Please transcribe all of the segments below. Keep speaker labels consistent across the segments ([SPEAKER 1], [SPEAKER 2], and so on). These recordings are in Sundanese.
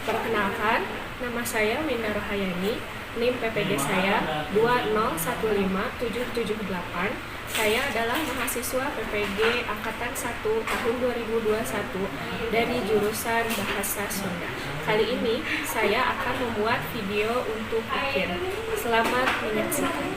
[SPEAKER 1] Perkenalkan, nama saya Winda Rohayani, NIM PPG saya 2015778. Saya adalah mahasiswa PPG Angkatan 1 tahun 2021 dari jurusan Bahasa Sunda. Kali ini saya akan membuat video untuk UKIR. Selamat menyaksikan.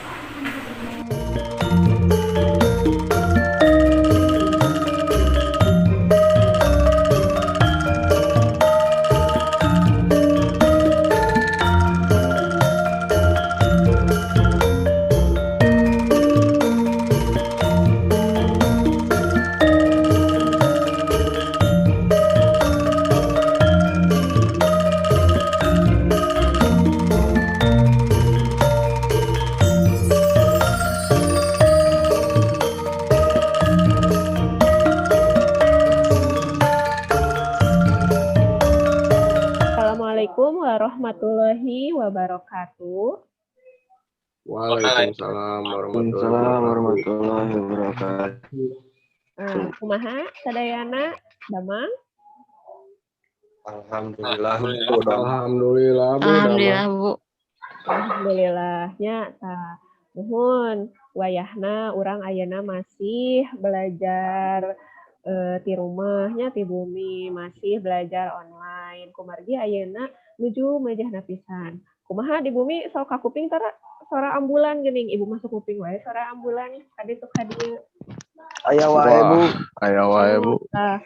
[SPEAKER 1] Assalamualaikum warahmatullahi wabarakatuh.
[SPEAKER 2] Waalaikumsalam warahmatullahi wabarakatuh.
[SPEAKER 1] Kumaha sadayana damang?
[SPEAKER 2] Alhamdulillah, Bu. Alhamdulillah, Bu.
[SPEAKER 3] Alhamdulillah, Bu.
[SPEAKER 1] Alhamdulillah nya tah. Nuhun wayahna urang ayeuna masih belajar ti rumahnya, ti bumi, masih belajar online. Kumargi ayeuna nuju mejahna pisan. Kumaha di bumi, sok kakuping tara suara ambulan geuning? Ibu masuk kuping wae suara ambulan kaditu kadieu.
[SPEAKER 4] Aya wae, Bu.
[SPEAKER 2] Aya wae, Bu.
[SPEAKER 1] Tah.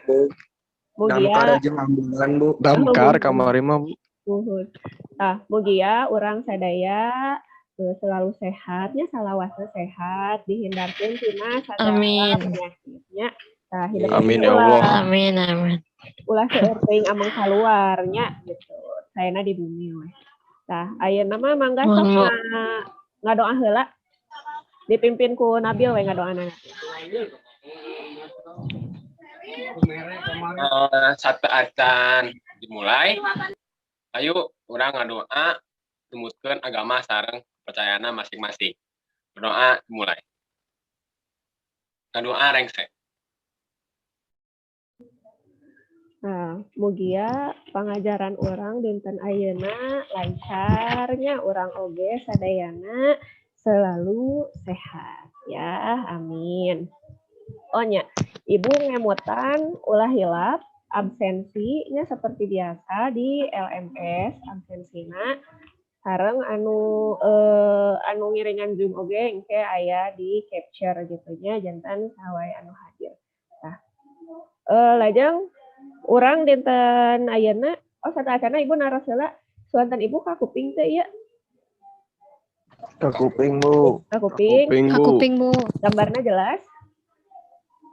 [SPEAKER 4] Damkar jeung ambulan, Bu.
[SPEAKER 2] Damkar kamari mah, Bu.
[SPEAKER 1] Muhun. Tah, mugia urang sadaya selalu sehatnya, salawasna sehat, dihindarkeun tina sagala penyakitnya. Tah, hidup.
[SPEAKER 2] Amin ya Allah.
[SPEAKER 3] Amin, amin.
[SPEAKER 1] Ulah seueur teuing ameng kaluarnya gitu. Saena di bumi we. Tah, ayeuna mah mangga sok ngadoa heula. Dipimpin ku Nabil we ngadoana.
[SPEAKER 5] Sateuacan dimulai. Ayo urang ngadoa numutkeun agama sareng kepercayaanna masing-masing. Berdoa dimulai. Ngadoa rengse.
[SPEAKER 1] Nah, mugia pangajaran urang dinten ayeuna lancarnya, urang oge sadayana selalu sehat ya, amin. Oh nya, Ibu ngemutan ulah hilap absensinya seperti biasa di LMS, absensina sareng anu ngiringan Zoom oge engke aya di capture gitu nya, janten saha wae anu hadir. Nah, lajeng urang dinten ayeuna, oh, sateuacanna Ibu naros heula, suanten Ibu kakuping teu ieu?
[SPEAKER 4] Kakuping, Bu.
[SPEAKER 1] Kakuping.
[SPEAKER 2] Kuping, Bu.
[SPEAKER 3] Kakuping, Bu.
[SPEAKER 1] Gambarna jelas?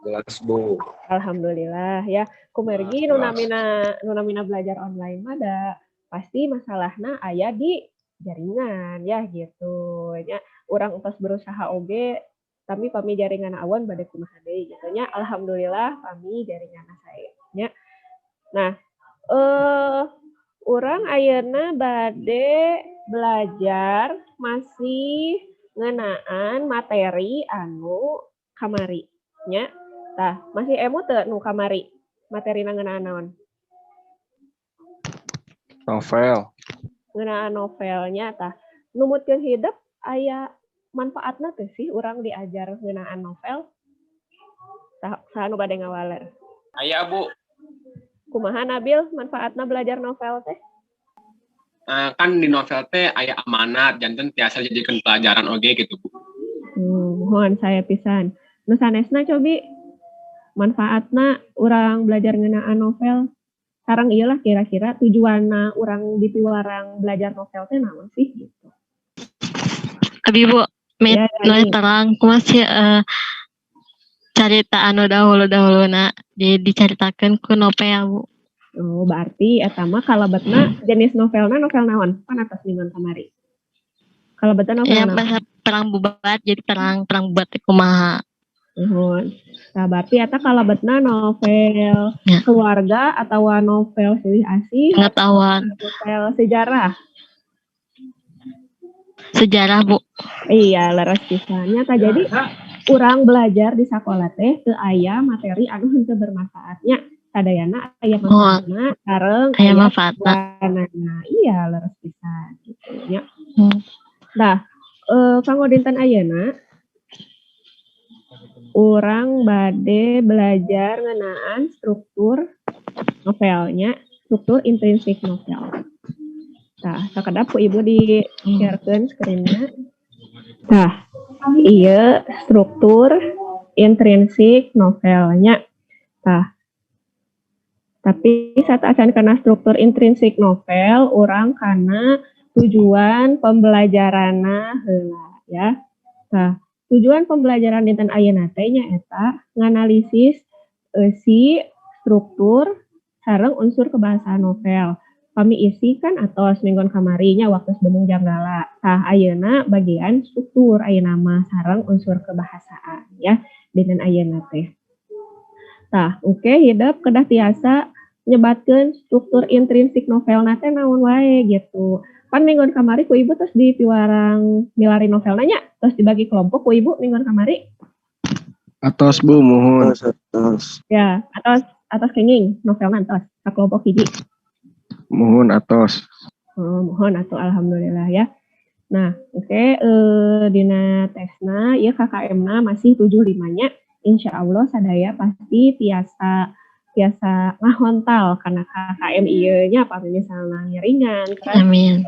[SPEAKER 4] Jelas, Bu.
[SPEAKER 1] Alhamdulillah ya. Kumargi nu namina belajar online mah da pasti masalahna aya di jaringan ya gitu nya. Urang entos berusaha oge, tapi pami jaringan awon bade kumaha deui gitu nya. Alhamdulillah pami jaringan sae nya. Nah, urang ayeuna bade belajar masih ngeunaan materi anu kamari nya. Tah, masih emut teu nu kamari? Materina ngeunaan naon?
[SPEAKER 2] Novel.
[SPEAKER 1] Ngeunaan novelnya tah. Numutkeun hidep aya manfaatna teh sih urang diajar ngeunaan novel? Tah, saha nu bade ngawaler?
[SPEAKER 5] Aya, Bu.
[SPEAKER 1] Kumaha Nabil manfaatna belajar novel teh?
[SPEAKER 5] Kan di novel teh aya amanat, janten tiasa dijadikeun pelajaran oge gitu, Bu.
[SPEAKER 1] Muhun saya pisan. Nu sanesna cobi manfaatna urang belajar ngeunaan novel? Sareng ieu lah, kira-kira tujuanna urang dipiwarang belajar novel teh naon sih gitu.
[SPEAKER 3] Abi, Bu, mit
[SPEAKER 1] Ya,
[SPEAKER 3] nu
[SPEAKER 1] Yani.
[SPEAKER 3] Terang kumaha sih carita anu dahulu-dahuluna di dicaritakeun ku novel, Bu.
[SPEAKER 1] Oh, berarti eta mah kalebetna jenis novelna novel naon? Pan atos ningon kamari. Kalebetna novel
[SPEAKER 3] Ya,
[SPEAKER 1] naon?
[SPEAKER 3] Bahasa perang bubat, jadi perang perang bubat teh kumaha.
[SPEAKER 1] Nuhun. Nah, berarti eta kalebetna novel keluarga atau novel silih asih?
[SPEAKER 3] Pengetahuan.
[SPEAKER 1] Novel sejarah?
[SPEAKER 3] Sejarah, Bu.
[SPEAKER 1] Iya, leres pisan nya. Tah, jadi urang belajar di sekolah teh teu aya materi anu henteu bermanfaatnya. Sadayana aya manfaatna sareng
[SPEAKER 3] aya manfaatna.
[SPEAKER 1] Iya, leres pisan gitu nya. Nah, kanggo dinten ayeuna urang bade belajar ngeunaan struktur novelnya, struktur intrinsik novel. Tah, sakedap ku ibu di-sharekeun screen-na. Tah, ieu struktur intrinsik novelnya. Tah, tapi sateuacan kana struktur intrinsik novel, urang kana tujuan pembelajaranna heula ya. Tah, tujuan pembelajaran dinten ayeuna teh nyaeta nganalisis eusi, struktur sareng unsur kebahasaan novel. Pami isi kan atos minggon kamari nya waktu Demung Janggala. Tah, ayeuna bagian struktur ayeuna mah sareng unsur kebahasaan ya dinten ayeuna teh. Tah, oke, hidep kedah tiasa nyebatkeun struktur intrinsik novelna teh naon wae gitu. Pan minggon kamari ku ibu tos dipiwarang milari novelna nya, tos dibagi kelompok ku ibu minggon kamari.
[SPEAKER 2] Atos, Bu, muhun.
[SPEAKER 4] Atos.
[SPEAKER 1] Ya, atos atos kenging novelna atos ka kelompok hiji.
[SPEAKER 2] Muhun atos.
[SPEAKER 1] Oh, muhun atuh, alhamdulillah ya. Nah, oke, dina tesna ieu KKM-na masih 75 nya. Insya Allah sadaya pasti tiasa tiasa ngahontal karena KKM ieu nya, pami misalna ngiringan terus
[SPEAKER 3] Amin.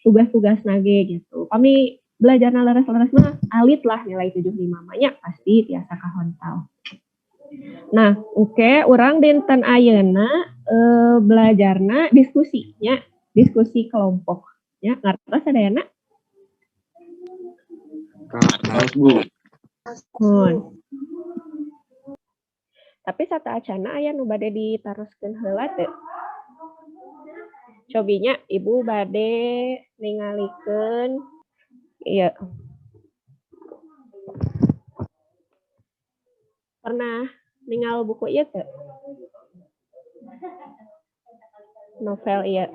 [SPEAKER 1] Tugas-tugas ge gitu. Pami belajarna leres-leres mah alit lah nilai 75 mah nya, pasti tiasa kahontal. Nah, oke, urang dinten ayeuna belajarna diskusi nya, diskusi kelompok nya. Ngartos sadayana?
[SPEAKER 2] Ngartos, Bu.
[SPEAKER 1] Muhun. Tapi sateuacanna aya nu bade ditaroskeun heula teu? Cobinya ibu bade ningalikeun ieu. Pernah ningal buku ieu teu? Novel ieu.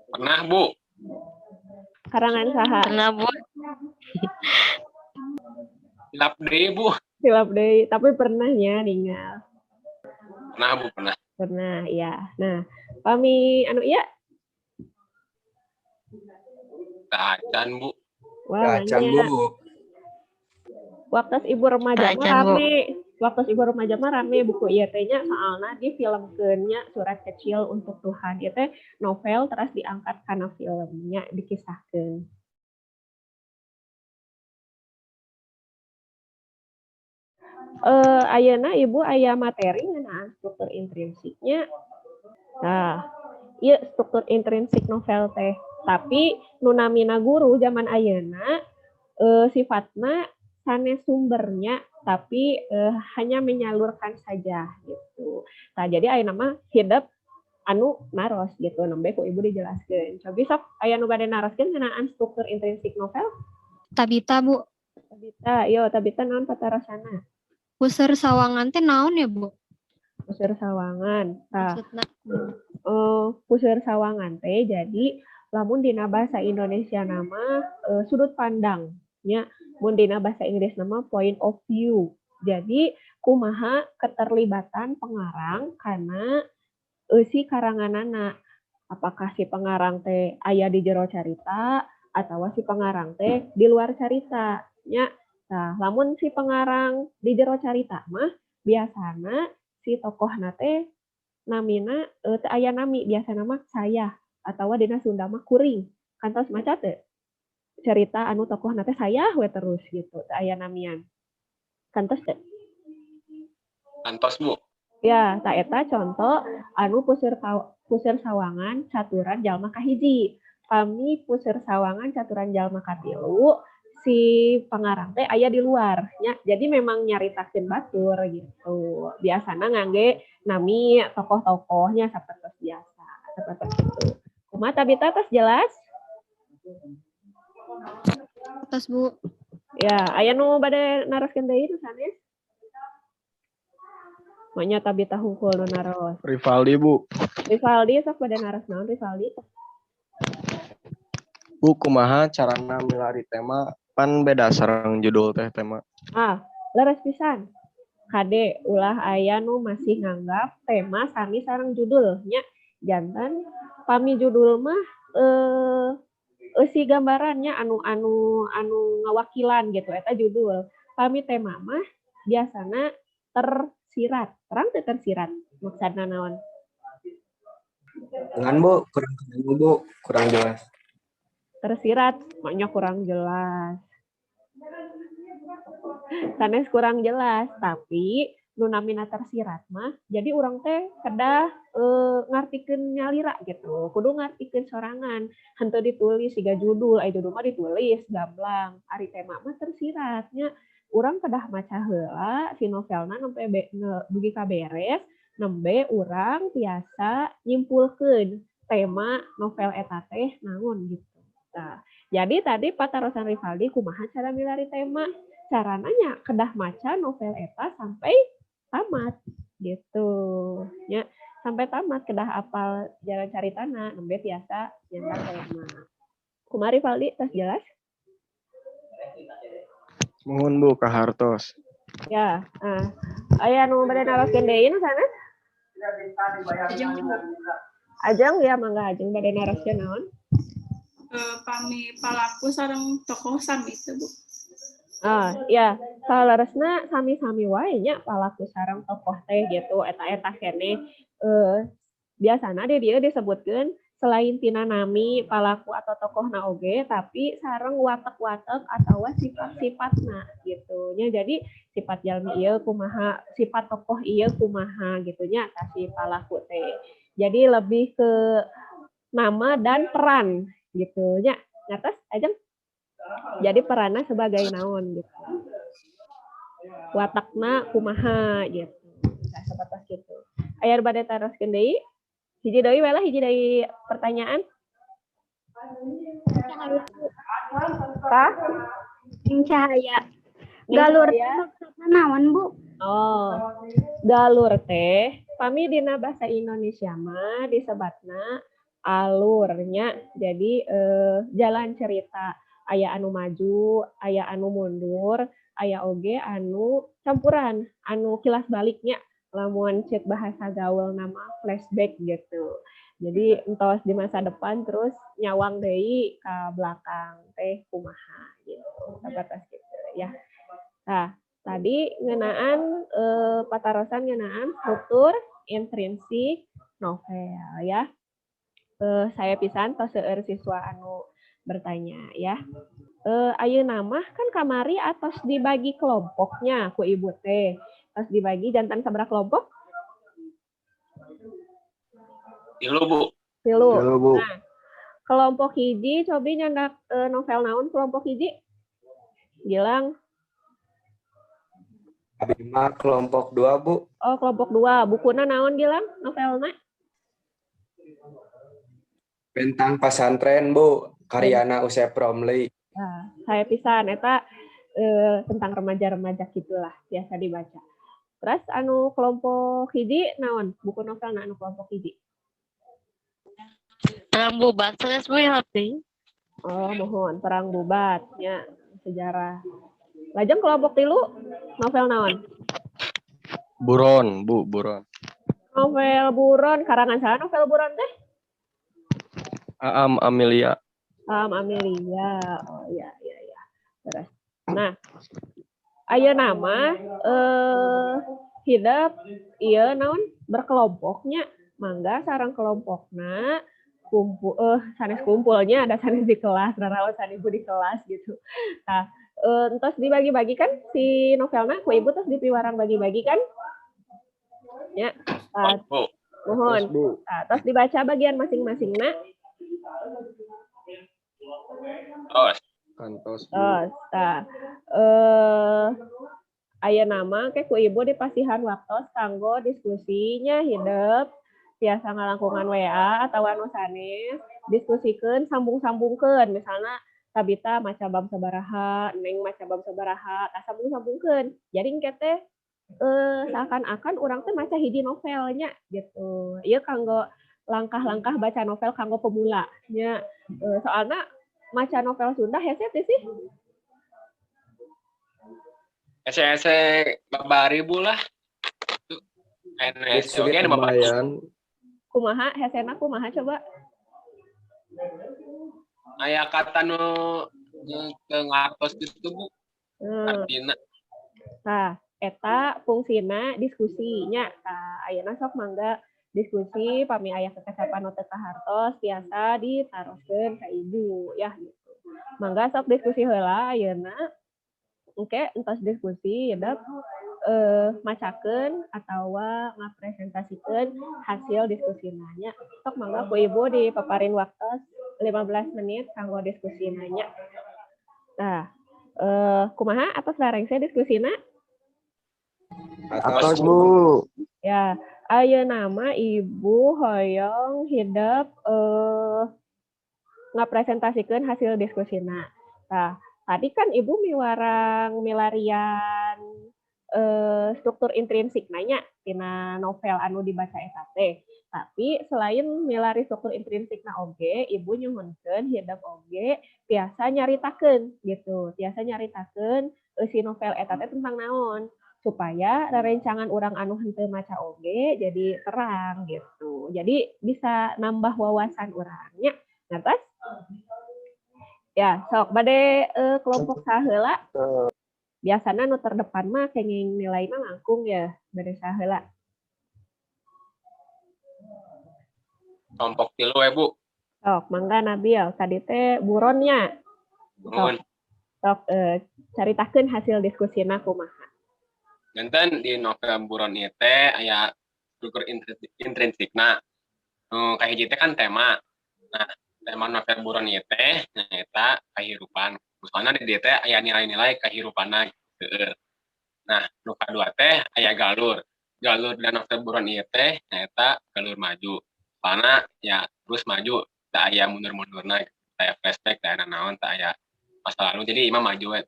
[SPEAKER 5] Pernah, Bu.
[SPEAKER 1] Karangan saha?
[SPEAKER 3] Pernah, Bu.
[SPEAKER 5] Hilap deui, Bu.
[SPEAKER 1] Hilap deui, tapi pernah nya ningal.
[SPEAKER 5] Pernah, Bu, pernah.
[SPEAKER 1] Pernah, ya. Nah, pami anu ieu?
[SPEAKER 5] Tacan, Bu.
[SPEAKER 1] Wah,
[SPEAKER 4] Tacan,
[SPEAKER 1] nya.
[SPEAKER 4] Bu.
[SPEAKER 1] Waktu ibu remaja mah
[SPEAKER 3] Tacan, Bu.
[SPEAKER 1] rame. Waktu ibu remaja mah rame buku ieu teh nya, soalna difilmkeun nya, Surat Kecil untuk Tuhan. Ieu teh novel terus diangkat kana filmnya, dikisahkeun. Ayeuna ibu aya materi ngeunaan struktur intrinsiknya. Nah, ieu struktur intrinsik novel teh. Tapi nu namina guru zaman ayeuna sifatna sanes sumbernya, tapi hanya menyalurkan saja gitu. Nah, jadi ayeuna mah hidep anu naros gitu, nembe ku ibu dijelaskeun. Cobi sok aya nu bade naroskeun ngeunaan struktur intrinsik novel?
[SPEAKER 6] Tabita, Bu.
[SPEAKER 1] Tabita, yo Tabita, naon patarosana?
[SPEAKER 6] Puseur sawangan teh naon ya, Bu?
[SPEAKER 1] Puseur sawangan. Tah,
[SPEAKER 6] Maksudna.
[SPEAKER 1] Puseur sawangan teh jadi lamun dina bahasa Indonesia nama sudut pandang nya, mun dina bahasa Inggris nama point of view. Jadi kumaha keterlibatan pengarang karena eusi karanganana. Apakah si pengarang teh aya di jero carita atau si pengarang teh di luar carita nya. Nah, lamun si pengarang di jero carita mah biasana si tokohna teh namina teu aya nami, biasana mah saya atawa dina Sunda mah kuring. Kantos maca teu cerita anu tokohna teh saya we terus gitu, teu aya namian? Kantos teu?
[SPEAKER 5] Kantos, Bu.
[SPEAKER 1] Ya, tah eta contoh anu puseur sawangan caturan jalma kahiji. Pami puseur sawangan caturan jalma katilu, si pengarang teh aya di luar nya. Jadi memang nyaritakeun batur gitu. Biasana ngangge nami tokoh-tokohnya sapertos biasa, sapertos itu. Kumaha Tabita, tos jelas?
[SPEAKER 6] Tos, Bu.
[SPEAKER 1] Ya, aya nu bade naroskeun deui nu sanes? Maknya Tabita hungkul nu naros.
[SPEAKER 2] Rivaldi, Bu.
[SPEAKER 1] Rivaldi, sok bade naros naon Rivaldi?
[SPEAKER 2] Bu, kumaha carana milari tema, pan beda sareng judul teh tema?
[SPEAKER 1] Ah, leres pisan. Kade ulah aya nu masih nganggap tema sami sareng judul nya. Janten pami judul mah eusi gambarannya anu anu anu ngawakilan gitu, eta judul. Pami tema mah biasana tersirat. Terang teu tersirat maksudna naon?
[SPEAKER 4] Dengan Bu, kurang, Bu, kurang jelas.
[SPEAKER 1] Tersirat maknya kurang jelas. Sanes kurang jelas, tapi nu namina tersirat mah jadi urang teh kedah ngartikeun nyalira gitu. Kudu ngartikeun sorangan, henteu ditulis siga judul, aya judul mah ditulis gamblang. Ari tema mah tersiratnya. Urang kedah maca heula si novelna nembe dugi ka beres, nembe urang tiasa nyimpulkeun tema novel eta teh naon gitu. Nah, jadi tadi patarosan Rivaldi, kumaha cara milari tema? Carana nya kedah maca novel eta sampai tamat gitu ya, sampai tamat, kedah apal jalan caritana, nembe tiasa nyandak tema. Kumaha, Rivaldi, tos jelas?
[SPEAKER 2] Muhun, Bu, kahartos.
[SPEAKER 1] Ya, ah. Aya nu bade naroskeun deui nu sanes?
[SPEAKER 7] Ajeng, Bu.
[SPEAKER 1] Ajeng ya, mangga Ajeng, bade naroskeun naon?
[SPEAKER 7] Pami palaku sareng tokoh sami teu, Bu?
[SPEAKER 1] Ah, ya, saleresna sami-sami wae nya palaku sareng tokoh teh gitu, eta-eta keneh. Biasana di dieu disebutkeun selain tina nami palaku atau tokohna oge, tapi sareng watek-watek atawa sifat-sifatna gitu nya. Jadi sifat jalmi ieu kumaha, sifat tokoh ieu kumaha gitu nya ka si palaku teh. Jadi lebih ke nama dan peran gitu nya. Ngartos, Ajeng? Jadi peranna sebagai naon gitu. Watakna kumaha gitu. Nah, sapertos gitu. Aya nu bade taroskeun deui? Hiji deui we lah, hiji deui pertanyaan. Tah?
[SPEAKER 8] Yang Cahaya.
[SPEAKER 1] Yang
[SPEAKER 8] Galur
[SPEAKER 1] Cahaya.
[SPEAKER 8] Maksudna naon, Bu?
[SPEAKER 1] Oh, galur teh pami dina bahasa Indonesia mah disebatna alurnya. Jadi jalan cerita, aya anu maju, aya anu mundur, aya oge anu campuran, anu kilas baliknya, lamun cek bahasa gaul nama flashback gitu. Jadi entos di masa depan terus nyawang deui ka belakang teh kumaha gitu. Sapertos gitu ya. Nah, tadi ngeunaan patarosan ngeunaan struktur intrinsik novel ya. Sae pisan tos seueur siswa anu bertanya ya. Ayeuna mah kan kamari atos dibagi kelompoknya ku ibu teh. Tos dibagi janten sabaraha kelompok?
[SPEAKER 5] 3, Bu.
[SPEAKER 1] 3.
[SPEAKER 4] 3, Bu.
[SPEAKER 1] Nah, kelompok hiji cobi nyandak novel naon kelompok hiji? Gilang.
[SPEAKER 4] Abi mah kelompok 2, Bu.
[SPEAKER 1] Oh, kelompok 2. Bukuna naon, Gilang? Novelna?
[SPEAKER 4] Bentang Pasantren, Bu. Karyana Usep Romli.
[SPEAKER 1] Nah, sae pisan eta tentang remaja-remaja gitulah, biasa dibaca. Terus anu kelompok hiji naon? Buku novelna anu kelompok hiji.
[SPEAKER 3] Perang Bubat, sanes, Bu, ya abdi.
[SPEAKER 1] Oh, muhun, Perang Bubat nya, sejarah. Lajeng kelompok 3 novel naon?
[SPEAKER 2] Buron, Bu, Buron.
[SPEAKER 1] Novel Buron, karangan saha novel Buron teh?
[SPEAKER 2] Aam Amelia.
[SPEAKER 1] Aam Amelia. Oh iya. Terus. Nah, ayeuna mah hidep ieu naon, berkelompoknya. Mangga sareng kelompokna kumpul, sanes kumpulnya, ada sanes di kelas, raraosan ibu di kelas gitu. Nah, entos dibagi-bagi kan si novelna ku ibu, terus dipiwarang bagi-bagi kan? Ya. Nah,
[SPEAKER 5] Bu.
[SPEAKER 1] Muhun.
[SPEAKER 2] Terus, Bu.
[SPEAKER 1] Nah, terus dibaca bagian masing-masingna.
[SPEAKER 5] Tos.
[SPEAKER 2] Kantos, Bu.
[SPEAKER 1] Tos, tah. Aya nama ke ku ibu dipasihan waktos kanggo diskusinya, hidep tiasa ngalangkungan WA atau anu sanes, diskusikeun, sambung-sambungkeun, misalnya Tabita maca bab sabaraha, Neng maca bab sabaraha, tah sambung-sambungkeun. Jadi engke teh seakan-akan urang teh maca hiji novelnya gitu. Ieu kanggo langkah-langkah baca novel kanggo pemula nya. Soalna maca novel Sunda hese teh sih.
[SPEAKER 5] Hese-hese babari, Bu, lah. Hese oge anu babari.
[SPEAKER 2] Lumayan.
[SPEAKER 1] Kumaha hesena, kumaha coba?
[SPEAKER 5] Aya kata nu teu ngartos gitu, Bu. Artina.
[SPEAKER 1] Nah, eta fungsina diskusinya. Tah, ayeuna sok mangga diskusi, pami aya kekesapan nu teu kahartos tiasa ditaroskeun ka Ibu ya gitu. Mangga sok diskusi heula ayeuna. Engke entos diskusi hidep macakeun atawa ngapresentasikeun hasil diskusina nya. Sok mangga ku Ibu dipaparin waktos 15 menit kanggo diskusina nya. Nah, kumaha, atos larengse diskusina?
[SPEAKER 2] Atos, Bu.
[SPEAKER 1] Ya, ayeuna mah Ibu hoyong hidep ngapresentasikeun hasil diskusina. Tah, tadi kan Ibu miwarang milarian struktur intrinsik nya tina novel anu dibaca eta teh. Tapi selain milari struktur intrinsikna oge, Ibu nyuhunkeun hidep oge tiasa nyaritakeun gitu, tiasa nyaritakeun si novel eta teh tentang naon, supaya rerencangan urang anu henteu maca oge jadi terang gitu. Jadi bisa nambah wawasan urang nya. Ngartos? Ya, sok bade kelompok saha heula? Biasana nu terdepan mah kenging nilaina langkung ya, bade saha heula?
[SPEAKER 5] Kelompok 3 we, Bu.
[SPEAKER 1] Sok, mangga Nabil. Tadi teh buronnya.
[SPEAKER 5] Nuhun.
[SPEAKER 1] Sok, caritakeun hasil diskusina kumaha.
[SPEAKER 5] Janten di novel Buron ieu teh aya struktur intrinsikna. Nu kahiji teh kan tema. Nah, tema novel Buron ieu teh nyaeta kahirupan. Soalna di dieu teh aya nilai-nilai kahirupanna seueur. Nah, nu kadua teh aya galur. Galur dina novel Buron ieu teh nyaeta galur maju. Soalna ya terus maju, teu aya mundur-mundurna, teu aya flashback, teu aya nanaon, teu aya masa lalu, jadi imah maju we.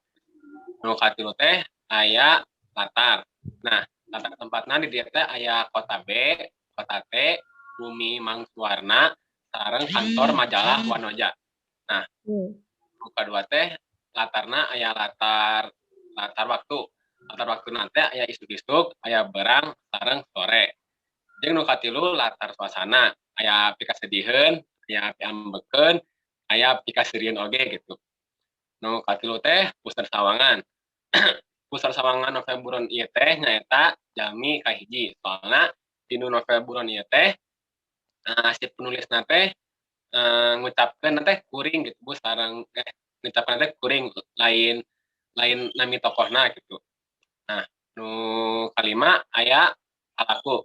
[SPEAKER 5] Nu katilu teh aya latar. Nah, latar tempatna di dieu teh aya kota B, kota T, bumi Mangsuwarna, sareng kantor majalah Wanoja. Nah, nu kadua teh latarna aya latar latar waktu. Latar waktuna teh aya isuk-isuk, aya berang, sareng sore. Jeung nu katilu latar suasana, aya pikasediheun, aya piambekeun, aya pikaseurieun oge gitu. Nu katilu teh puseur sawangan. Puseur sawangan novel Buron ieu teh nyaeta jalmi kahiji. Soalna dinu novel Buron ieu teh si penulisna teh ngucapkeun teh kuring gitu, Bu, sareng ngucapkeun teh kuring, lain lain nami tokohna gitu. Nah, nu kalima aya palaku.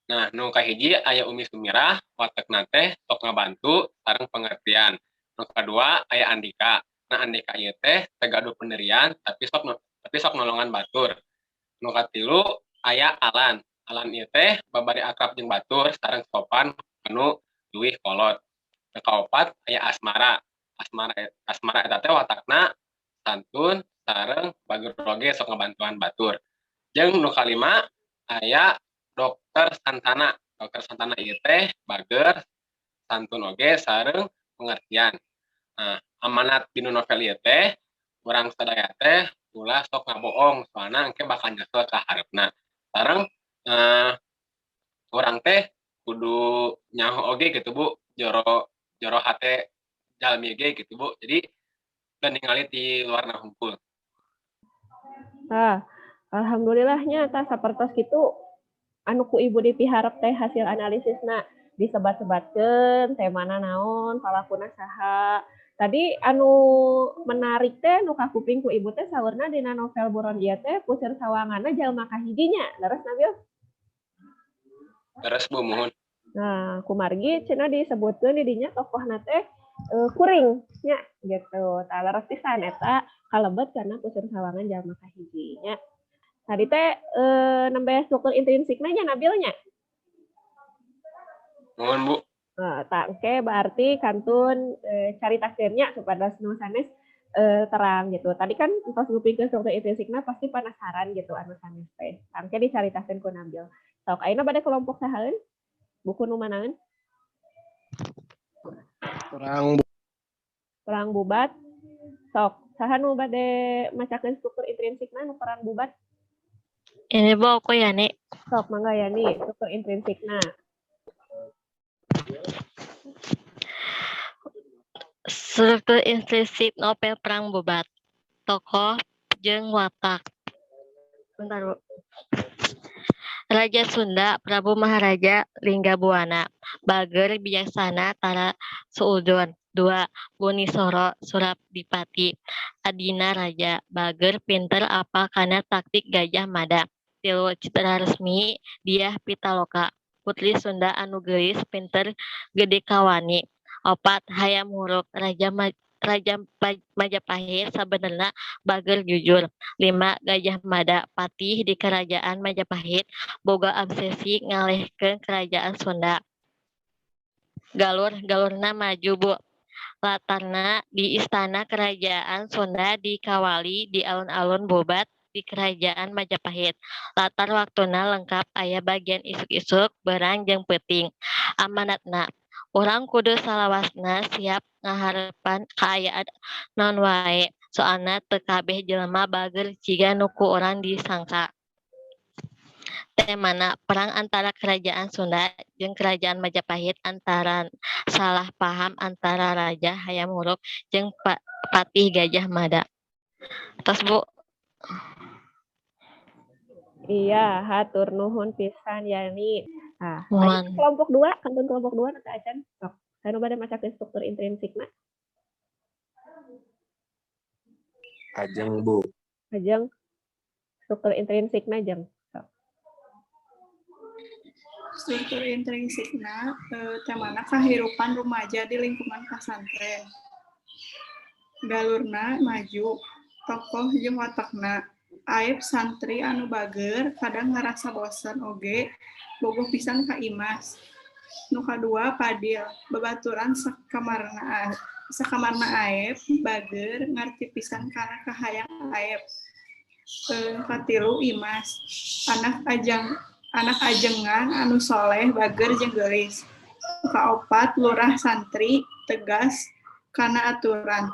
[SPEAKER 5] Nah, nu kahiji aya Umi Sumirah, watekna teh sok ngabantu sareng pengertian. Nu kadua aya Andika. Nah, Andika ieu teh teu gaduh pendirian tapi sok nolongan batur. Nu katilu aya Alan. Alan ieu teh babari akrab jeung batur sareng sopan anu leuwih kolot. Nu kaopat aya Asmara. Asmara Asmara eta teh watakna santun sareng bager oge sok ngabantuan batur. Jeung nu kalima aya Dokter Santana. Dokter Santana ieu teh bager, santun oge sareng pengertian. Nah, amanat dinu novel ieu teh urang sadaya teh ulah sok ngaboong, soalna engke bakal nyesel ka hareupna. Sareng urang teh kudu nyaho oge gitu, Bu, jero jero hate jalmi ge gitu, Bu. Jadi teu ningali ti luarna hungkul.
[SPEAKER 1] Tah, alhamdulillahnya tah sapertos kitu anu ku Ibu dipiharep teh hasil analisisna, disebat-sebatkeun temana naon, palakuna saha. Tadi anu menarik teh nu kakuping ku Ibu teh saurna dina novel Buron ieu teh puseur sawanganna jalma kahiji nya, leres, Nabil?
[SPEAKER 5] Leres, Bu, muhun.
[SPEAKER 1] Nah, kumargi cenah disebutkeun di dinya tokohna teh kuring nya gitu. Tah, leres pisan eta kalebet kana puseur sawangan jalma kahiji nya. Tadi teh nembe struktur intrinsikna nya, Nabil, nya?
[SPEAKER 5] Muhun, Bu.
[SPEAKER 1] Nah, tah engke berarti kantun caritakeun nya supados nu sanes terang gitu. Tadi kan entos ngupingkeun struktur intrinsikna pasti penasaran gitu anu sanes teh. Tah, engke dicaritakeun ku Nabil. Sok, ayeuna bade kelompok sahaeun? Buku nu manaeun?
[SPEAKER 2] Perang
[SPEAKER 1] Perang Bubat. Sok, Saha nu bade macakeun struktur intrinsikna nu perang Bubat?
[SPEAKER 3] Ini, Bu, aku Yani.
[SPEAKER 1] Sok mangga Yani, struktur intrinsikna.
[SPEAKER 3] Struktur intrinsik novel Perang Bubat. Tokoh jeung watak. Bentar, Bu. Raja Sunda Prabu Maharaja Linggabuana. Bager, bijaksana, tara suudzon. 2. Bunisoro Surapdipati. Adina Raja. Bager, pinter, apal kana taktik Gajah Mada. 3. Citra Resmi Diah Pitaloka. Putri Sunda anu geulis, pinter, gede kawani. 4. Hayam Wuruk Raja Majapahit sabenerna bager, jujur. 5. Gajah Mada patih di Kerajaan Majapahit boga obsesi ngalehkeun Kerajaan Sunda. Galurna maju, Bu. Latarna di istana Kerajaan Sunda di Kawali di alun-alun Bubat di Kerajaan Majapahit. Latar waktuna lengkap aya bagian isuk-isuk, beurang jeung peuting. Amanatna urang kudu salawasna siap ngaharepan kaayaan naon wae, soalna teu kabeh jelema bager jiga nu ku urang disangka. Temana perang antara Kerajaan Sunda jeung Kerajaan Majapahit antaran salah paham antara Raja Hayam Wuruk jeung Patih Gajah Mada. Tos, Bu.
[SPEAKER 1] Iya, hatur nuhun pisan Yani. Nah,
[SPEAKER 3] Muhun.
[SPEAKER 1] Kelompok 2, kantun kelompok 2 nanti acan. Sok, saha nu bade macakeun struktur intrinsikna?
[SPEAKER 4] Ajeng, Bu.
[SPEAKER 1] Ajeng. Struktur intrinsikna, Jeng. Sok.
[SPEAKER 7] Struktur intrinsikna temana kahirupan rumaja di lingkungan pasantren. Galurna maju, tokoh jeung watakna. Aep santri anu bager, kadang ngarasa bosen oge, bogoh pisan ka Imas. Nu kadua Padil, babaturan sakamarna Aep, bager, ngarti pisan kana kahayang Aep. Nu katilu Imas, anak ajengan anu soleh, bager jeung geulis. Nu kaopat lurah santri, tegas kana aturan.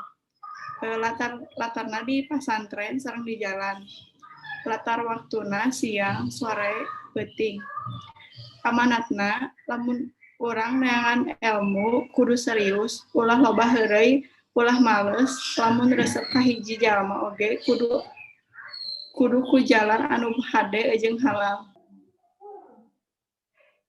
[SPEAKER 7] Latarna di pasantren sareng di jalan. Latar waktuna siang, sore, peuting. Amanatna lamun urang neangan ilmu kudu serius, ulah loba heureuy, ulah males, lamun resep ka hiji jalma oge kudu ku jalan anu hade jeung halal.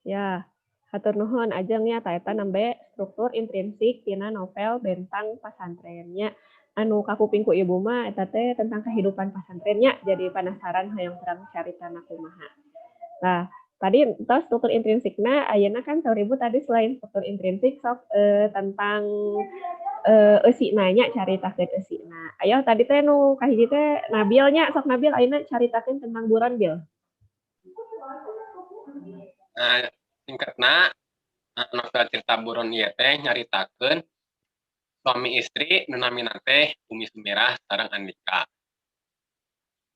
[SPEAKER 1] Ya, hatur nuhun Ajeng nya, ta eta nembe struktur intrinsik tina novel Bentang Pasantrennya. Anu kakuping ku ibu mah eta teh tentang kehidupan pasantrennya, jadi penasaran hayang terang caritana kumaha. Nah, tadi tos struktur intrinsikna, ayeuna kan saur ibu tadi selain struktur intrinsik sok tentang eusina nya, caritakeun eusina. Ayo tadi teh nu kahiji teh Nabil nya, sok Nabil ayeuna caritakeun tentang buron, Bil.
[SPEAKER 5] Nah, singkatna novel cerita buron ieu teh nyaritakeun suami istri nu namina teh Umi Sumirah sareng Andika.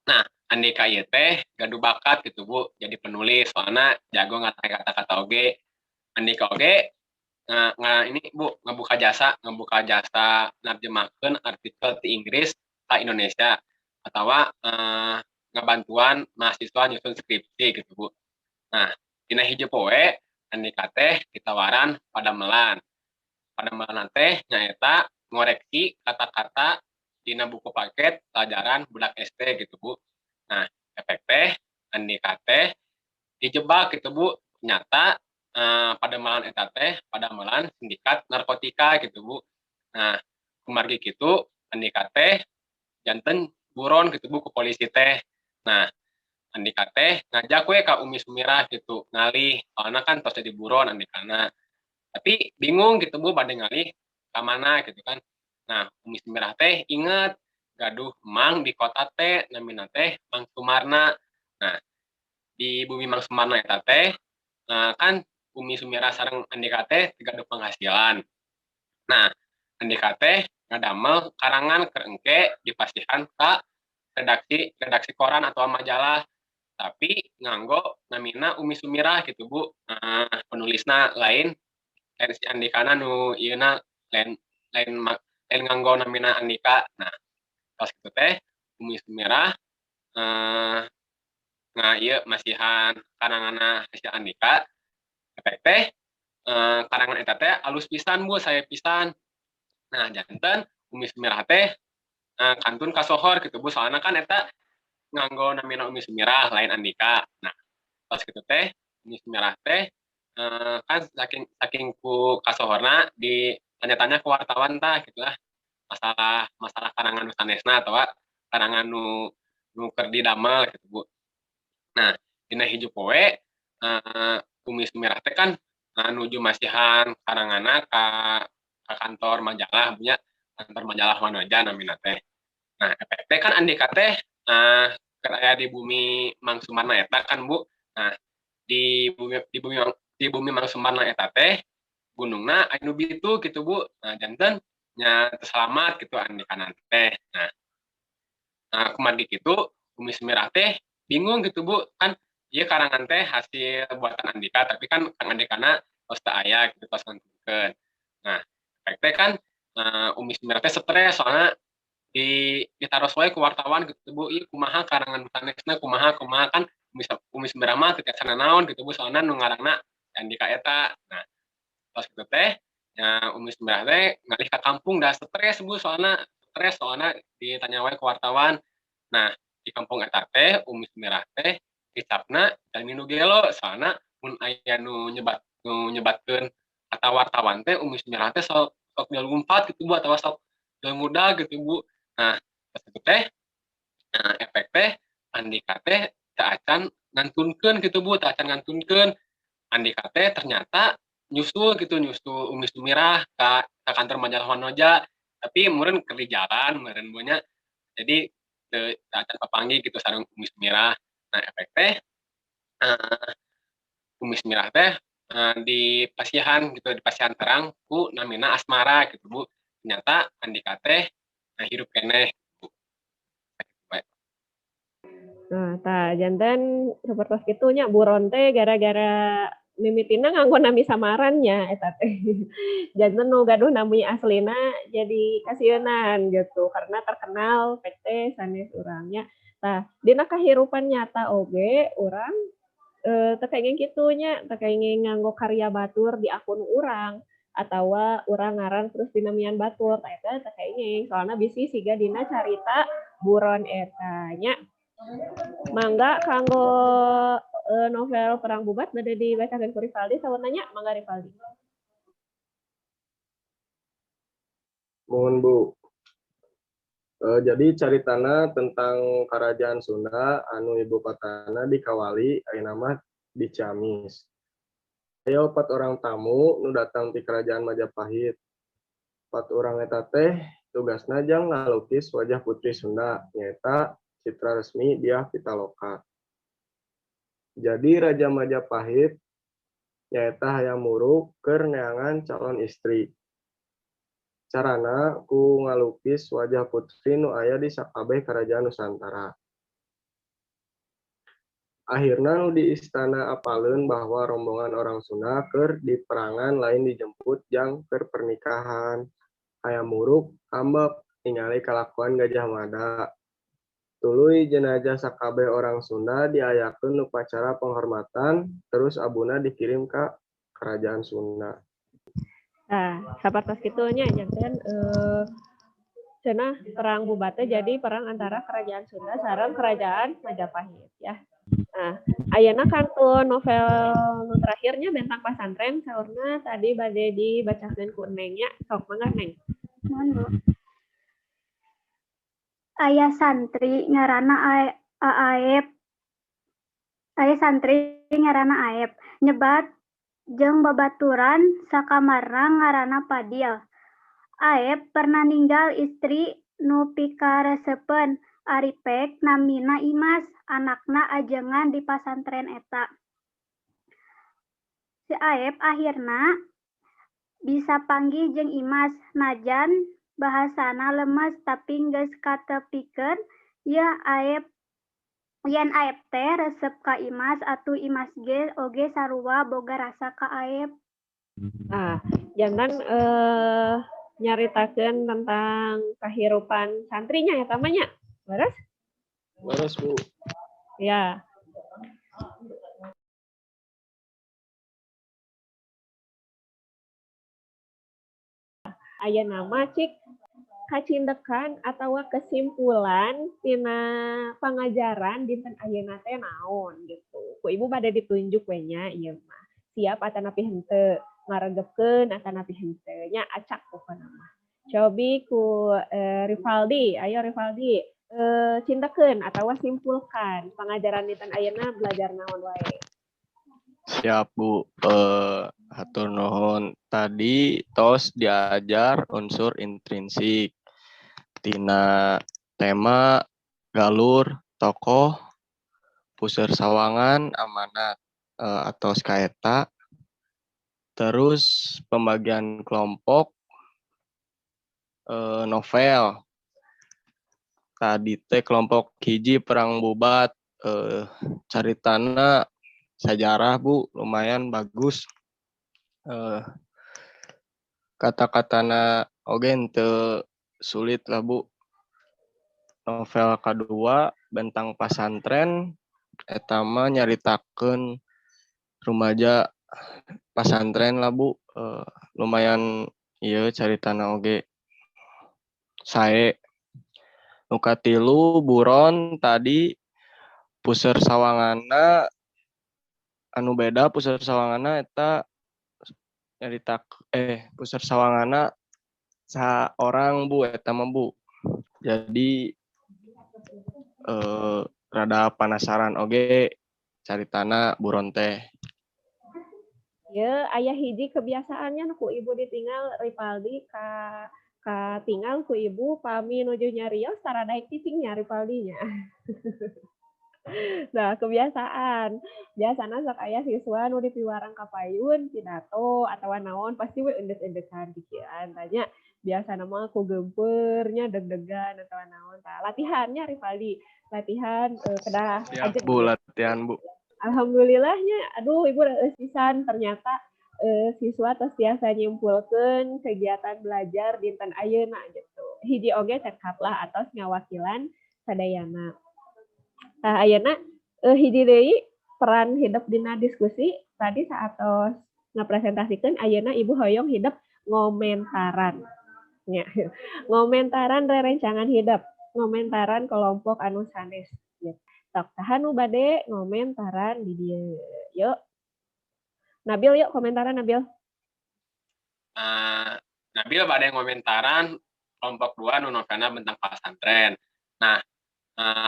[SPEAKER 5] Nah, Andika ieu teh gaduh bakat gitu, Bu, jadi penulis, soalna jago ngatai kata-kata oge. Andika oge ini Bu ngabuka jasa nerjemahkeun artikel ti Inggris ka Indonesia atawa ngabantuan mahasiswa nyusun skripsi gitu, Bu. Nah, dina hiji poe Andika teh ditawaran padamelan. Padamelan teh nyaeta ngoreksi kata-kata dina buku paket pelajaran budak SD gitu, Bu. Nah, efek teh Andika teh dijebak gitu, Bu. Ternyata padamelan eta teh padamelan sindikat narkotika gitu, Bu. Nah, kumargi kitu Andika teh janten buron gitu, Bu, ku polisi teh. Nah, Andika teh ngajak we ka Umi Sumirah gitu ngalih, soalna kan tos jadi buron Andikana. Tapi bingung gitu, Bu, bade ngalih ka mana gitu kan. Nah, Umi Sumirah teh inget gaduh mang di kota teh namina teh Mang Sumarna. Nah, di bumi Mang Sumarna eta teh kan Umi Sumirah sareng Andika teh teu gaduh penghasilan. Nah, Andika teh ngadamel karangan keur engke dipasihan ka redaksi redaksi koran atau majalah, tapi nganggo namina Umi Sumirah gitu, Bu. Penulisna lain lain si Andikana nu ieuna lain lain lain nganggo namina Andika. Nah, Tos kitu teh Umi Sumirah nah ieu masihan karanganna hasil Andika. Efek teh karangan eta teh alus pisan, Bu, sae pisan. Nah, janten Umi Sumirah teh kantun kasohor gitu, Bu, soalna kan eta nganggo namina Umi Sumirah lain Andika. Nah, tos kitu teh Umi Sumirah teh kan saking saking ku kasohorna ditanya-tanya ke wartawan tah gitu lah, masalah masalah karangan nu sanesna atawa karangan nu nu keur didamel gitu, Bu. Nah, dina hiji poe Umi Sumirah teh kan nuju masihan karanganna ka kantor majalah nya, kantor majalah Wanoja namina teh. Nah, efek teh kan Andika teh keur aya di bumi Mang Sumarna eta kan, Bu. Nah, di bumi Mang Sumarna eta teh gunungna aya nu bitu gitu, Bu. Nah, janten nya teu salamat gitu Andikana teh. Nah, kumargi kitu Umi Sumirah teh bingung gitu, Bu, kan ieu karangan teh hasil buatan Andika, tapi kan Kang Andikana tos teu aya gitu, tos ngantunkeun. Nah, efek teh kan Umi Sumirah teh stres soalna di ditaros wae ku wartawan gitu, Bu, "Ieu kumaha karangan nu sanesna, kumaha kumaha?" Kan Umi Sumirah mah teu tiasa nanaon gitu, Bu, soalna nu ngarangna Andika eta. Nah, tos kitu teh nya Umi Sumirah teh ngalih ka kampung da stres, Bu, soalna stres soalna ditanya wae ku wartawan. Nah, di kampung eta teh Umi Sumirah teh dicapna jalmi nu gelo, soalna mun aya nu nyebatkeun kata wartawan teh Umi Sumirah teh sok sok lumpat gitu, Bu, atawa sok ngudag gitu, Bu. Nah, tos kitu teh, nah, efek teh Andika teh teu acan ngantunkeun gitu, Bu, teu acan ngantunkeun. Andika teh ternyata nyusul gitu, nyusul Umi Sumirah ka kantor majalah Wanoja, tapi meureun keur di jalan meureun, Bu, nya. Jadi teu acan papanggih gitu sareng Umi Sumirah. Nah, efek teh Umi Sumirah teh di pasihan gitu, di pasihan terang ku namina Asmara gitu, Bu. Ternyata Andika teh hirup keneh, Bu.
[SPEAKER 1] Nah, tah janten sapertos kitu nya buron teh gara-gara mimitina nganggo nami samaran nya eta teh. Janten nu gaduh nami aslina jadi kasieunan gitu karena terkenal PT sanes urang nya. Tah, dina kahirupan nyata oge urang teu kenging kitu nya, teu kenging nganggo karya batur di akun urang atawa urang ngarang terus dinamian batur, tah eta teu kenging soalna bisi siga dina carita buron eta nya. Mangga kanggo novel Perang Bubat bade dibacakeun ku Rivaldi saurna nya, mangga Rivaldi.
[SPEAKER 2] Muhun, Bu. Jadi caritana tentang Kerajaan Sunda anu ibu kotana di Kawali, ayeuna mah di Ciamis. Aya 4 orang tamu nu datang ti Kerajaan Majapahit. 4 urang eta teh tugasna jang ngalukis wajah putri Sunda, nyaeta Citra Resmi Dyah Pitaloka. Jadi Raja Majapahit nyaeta Hayam Wuruk keur neangan calon istri. Carana ku ngalukis wajah putri nu aya di sakabeh kerajaan Nusantara. Akhirna nu di istana apaleun bahwa rombongan orang Sunda keur diperangan lain dijemput jang keur pernikahan. Hayam Wuruk ambek ningali kalakuan Gajah Mada. Tuluy jenazah sakabeh orang Sunda diayakeun upacara penghormatan, terus abuna dikirim ka Kerajaan Sunda.
[SPEAKER 1] Nah, sapertos kitu nya janten cenah Perang Bubat teh jadi perang antara Kerajaan Sunda sareng Kerajaan Majapahit ya. Nah, ayeuna kantun novel nu terakhirnya Bentang Pasantren saurna tadi bade dibacakeun ku Neng nya, sok mangga, Neng.
[SPEAKER 8] Muhun, Bu. Aya santri ngaranna Aep. Aya santri ngaranna Aep, nyebat jeung babaturan sakamarna ngaranna Padil. Aep pernah ninggal istri nu pikaresepeun, ari pek namina Imas, anakna ajengan di pasantren eta. Si Aep akhirna bisa panggih jeung Imas, najan bahasana lemes tapi geus katepikeun yeuh Aep yen Aep teh resep ka Imas atuh Imas ge oge sarua boga rasa ka Aep.
[SPEAKER 1] Ah, janten Nyaritakeun tentang kehidupan santrinya ya tamanya. Leres?
[SPEAKER 2] Leres, Bu.
[SPEAKER 1] Ya. Aya nama cik kacindekan atau kesimpulan tina pangajaran dinten ayeuna teh naon gitu. Ku ibu bade ditunjuk we nya ieu mah. Siap atanapi henteu, ngaregepkeun atanapi henteu nya, acak pokona mah. Cobi ku Rivaldi, ayo Rivaldi, cindekeun atawa simpulkan pangajaran dinten ayeuna belajar naon wae.
[SPEAKER 2] Siap, Bu. Hatur nuhun. Tadi tos diajar unsur intrinsik tina tema, galur, tokoh, puseur sawangan, amanat atau skaeta. Terus pembagian kelompok novel. Tadi teh kelompok hiji Perang Bubat, caritana sejarah, Bu, lumayan bagus. Kata-katana oge henteu sulit lah, Bu. Novel kedua Bentang Pasantren, eta mah nyaritakeun rumaja pasantren lah, Bu. Lumayan ieu caritana oge sae. Nu katilu Buron, tadi puseur sawanganna anu beda, puseur sawanganna eta nyaritak puseur sawanganna saorang, Bu, eta mah, Bu. Jadi rada penasaran oge caritana Buron teh.
[SPEAKER 1] Ya, aya hiji kebiasaannya nu ku ibu ditinggal Rivaldi, ka katingal ku ibu pami nuju nyarios tara daek cicingnya Rivaldinya. Nah, kebiasaan. Biasana sok aya siswa nu dipiwarang ka payun pidato atawa naon pasti we eundek-endekan pikiran tanya. Biasana mah ku geumpeur nya, deg-degan atawa naon. Tah, latihannya Rivaldi, latihan kedah
[SPEAKER 2] Siap,
[SPEAKER 1] ajeg.
[SPEAKER 2] Bu, latihan, Bu.
[SPEAKER 1] Alhamdulillahnya, aduh, ibu reueus pisan ternyata siswa tos tiasa nyimpulkeun kegiatan belajar dinten ayeuna gitu. Hiji oge cekap lah atos ngawakilan sadayana. Tah, ayeuna hiji deui peran hidep dina diskusi tadi saatos ngapresentasikeun, ayeuna ibu hoyong hidep ngomentaran. Nya, ngomentaran rerencangan hidep, ngomentaran kelompok anu sanes gitu. Tok, saha nu bade ngomentaran di dieu? Yuk. Nabil, yuk komentaran Nabil.
[SPEAKER 5] Nabil bade ngomentaran kelompok 2 nu novelna Bentang Pasantren. Nah,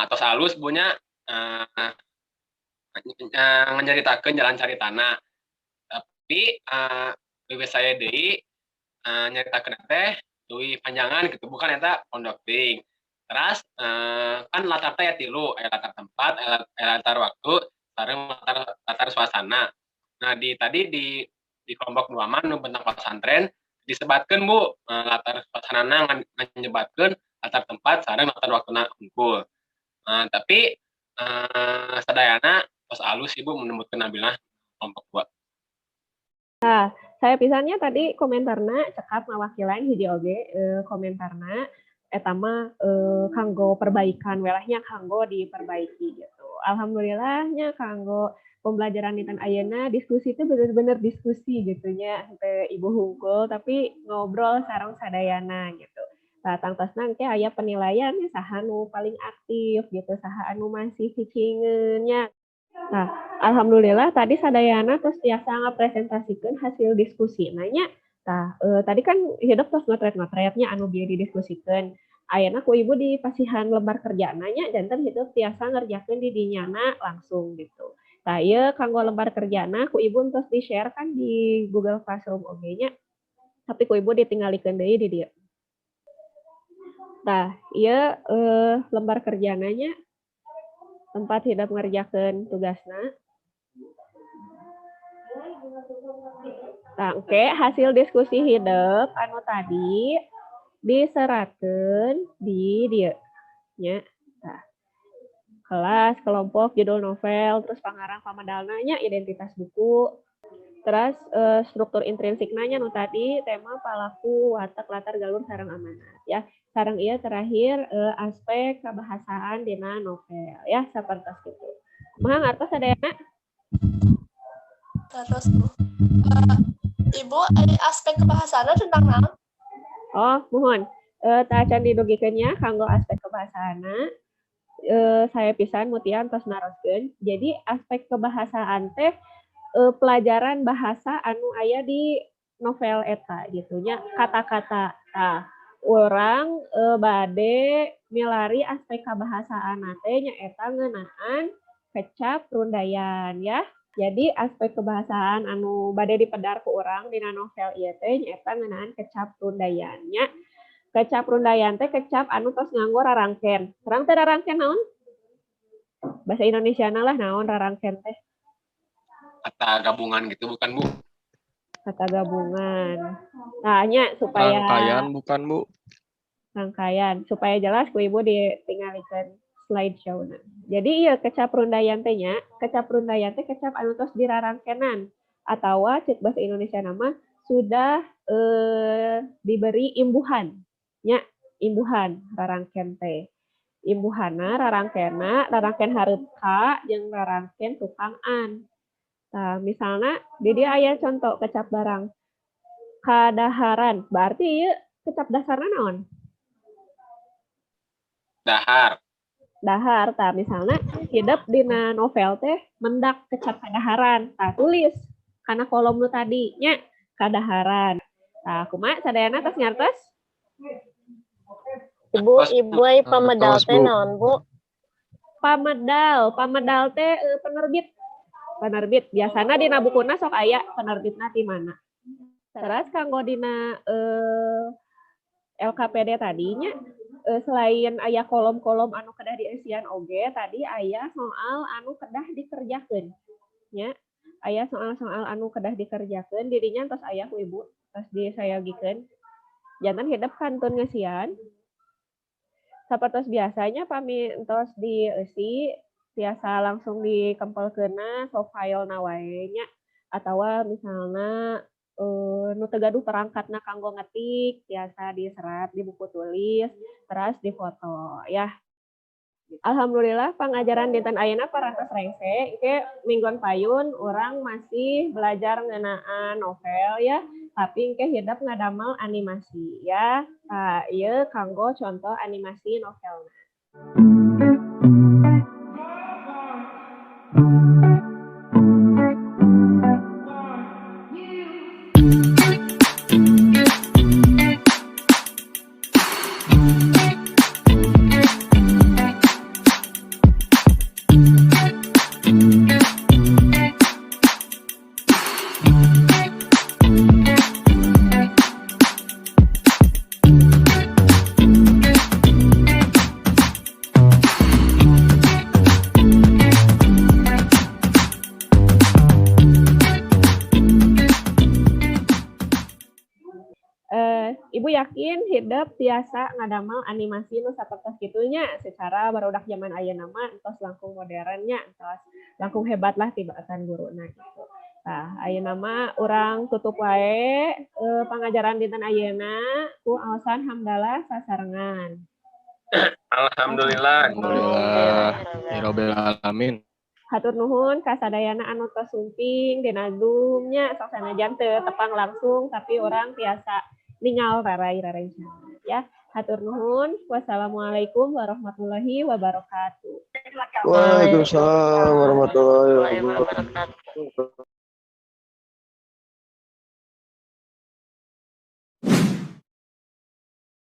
[SPEAKER 5] atos alus punya nyaritakeun jalan caritana. Tapi leuwih saya deui nyaritakeun teh leuwih panjangan gitu, bukan eta pondok teuing. Terus kan latar teh aya tilu, aya latar tempat, aya latar waktu, sareng latar suasana. Nah, di tadi di kelompok 2 mah nu Bentang Pasantren disebatkeun, Bu, latar suasanana ngan nyebatkeun latar tempat sareng latar waktuna hungkul. Nah, tapi sadayana tos alus Ibu menemutkeun Nabilah kelompok 2.
[SPEAKER 1] Nah, saya pisannya tadi komentarna cekap ngawakilan hiji oge komentarna eta mah kanggo perbaikan welahnya, kanggo diperbaiki gitu. Alhamdulillahnya kanggo pembelajaran dinten ayeuna diskusi itu bener-bener diskusi gitu nya, henteu ibu hungkul tapi ngobrol sareng sadayana gitu. Tah, tangtosna engke aya penilaian saha nu paling aktif gitu, saha anu masih cicingeun nya. Nah, alhamdulillah tadi sadayana tos tiasa ngapresentasikeun hasil diskusi nya. Tah, tadi kan hidep tos ngotret-ngotretnya anu bieu didiskusikeun. Ayeuna ku ibu dipasihan lembar kerjana nya, janten hidep tiasa ngerjakeun di dinyana langsung gitu. Tah, ieu kanggo lembar kerjana ku ibu entos di-share kan di Google Classroom oge nya. Tapi ku ibu ditinggalikeun deui di dieu. Tah, ieu lembar kerjana nya, tempat hidep ngerjakeun tugasna. Tah, engke hasil diskusi hidep anu tadi diseratkeun di dieu nya. Tah. Kelas, kelompok, judul novel, terus pangarang pamedalna nya, identitas buku. Terus struktur intrinsikna nya nu tadi tema, palaku, watak, latar, galur, sareng amanat ya. Sareng ieu terakhir aspek kebahasaan dina novel ya, sapertos kitu. Kumaha, ngartos sadayana?
[SPEAKER 9] Terus, Bu. Ibu, aspek kebahasaan tentang naon?
[SPEAKER 1] Oh, muhun. Tacan didugikeun nya kanggo aspek kebahasaanna. Saya pisan Mutia tos naroskeun. Jadi aspek kebahasaan teh pelajaran bahasa anu aya di novel eta gitu nya, kata-kata. Tah, urang bade milari aspek kabahasaan teh nyaeta ngeunaan kecap rundayan ya. Jadi aspek kebahasaan anu bade dipedar ku urang dina novel ieu teh nyaeta ngeunaan kecap rundayan nya. Kecap rundayan teh kecap anu tos nganggo rarangken. Terang teh rarangken naon? Bahasa Indonesia lah naon rarangken teh?
[SPEAKER 5] Kata gabungan gitu bukan, Bu?
[SPEAKER 1] Kata gabungan. Nah, nya supaya
[SPEAKER 2] Rangkaian bukan, Bu?
[SPEAKER 1] Rangkaian. Supaya jelas ku Ibu ditinggalikeun slideshow na. Jadi iya kecap rundayan teh nya, kecap rundayan teh kecap anu tos dirarangkenan atawa cek bahasa Indonesia nama sudah diberi imbuhan nya, imbuhan rarangken teh. Imbuhanna rarangkenna, rarangken hareup ka jeung rarangken tukang an. Nah, misalnya di dia aya contoh kecap barang kadaharan, berarti ieu kecap dasarna naon?
[SPEAKER 5] Dahar.
[SPEAKER 1] Dahar. Tah, misalnya hidep dina novel teh mendak kecap kadaharan. Tah, tulis kana kolom nu tadi nya, kadaharan. Tah, kumaha sadayana, tos ngartos?
[SPEAKER 3] Ibu, ibu ai pamedal teh naon, Bu?
[SPEAKER 1] Pamedal, pamedal teh penerbit. Penerbit biasana dina bukuna sok aya penerbitna ti mana. Terus kanggo dina LKPD tadinya selain aya kolom-kolom anu kedah dieusian oge tadi aya soal anu kedah dikerjakeun nya. Aya soal-soal anu kedah dikerjakeun dirinya tos aya ku Ibu, tos disayogikeun. Janten hidep kantun ngeusian. Sapertos biasanya pami entos dieusi tiasa langsung dikempelkeunna sok filena wae nya, atawa misalna nu teu gaduh perangkatna kanggo ngetik tiasa diserat di buku tulis teras difoto ya. Alhamdulillah pangajaran dinten ayeuna parantos rengse. Engke mingguan payun urang masih belajar ngeunaan novel ya, tapi engke hidep ngadamel animasi ya. Tah, ieu kanggo contoh animasi novelna. Ibu yakin hidep tiasa ngadamel animasi nu sapertos kitu nya, secara barudak zaman ayeuna mah entos langkung modern nya, entos langkung hebat lah tibatan guruna gitu. Tah, ayeuna mah urang tutup wae pangajaran dinten ayeuna ku aosan hamdalah sasarengan.
[SPEAKER 5] Alhamdulillah.
[SPEAKER 2] Alhamdulillah. Rabbil alamin.
[SPEAKER 1] Hatur nuhun ka sadayana anu tos sumping dina Zoom nya, sok sanajan teu tepang langsung tapi urang tiasa ningal rarai-rarai ya. Hatur nuhun. Wassalamualaikum warahmatullahi wabarakatuh.
[SPEAKER 2] Waalaikumsalam warahmatullahi wabarakatuh.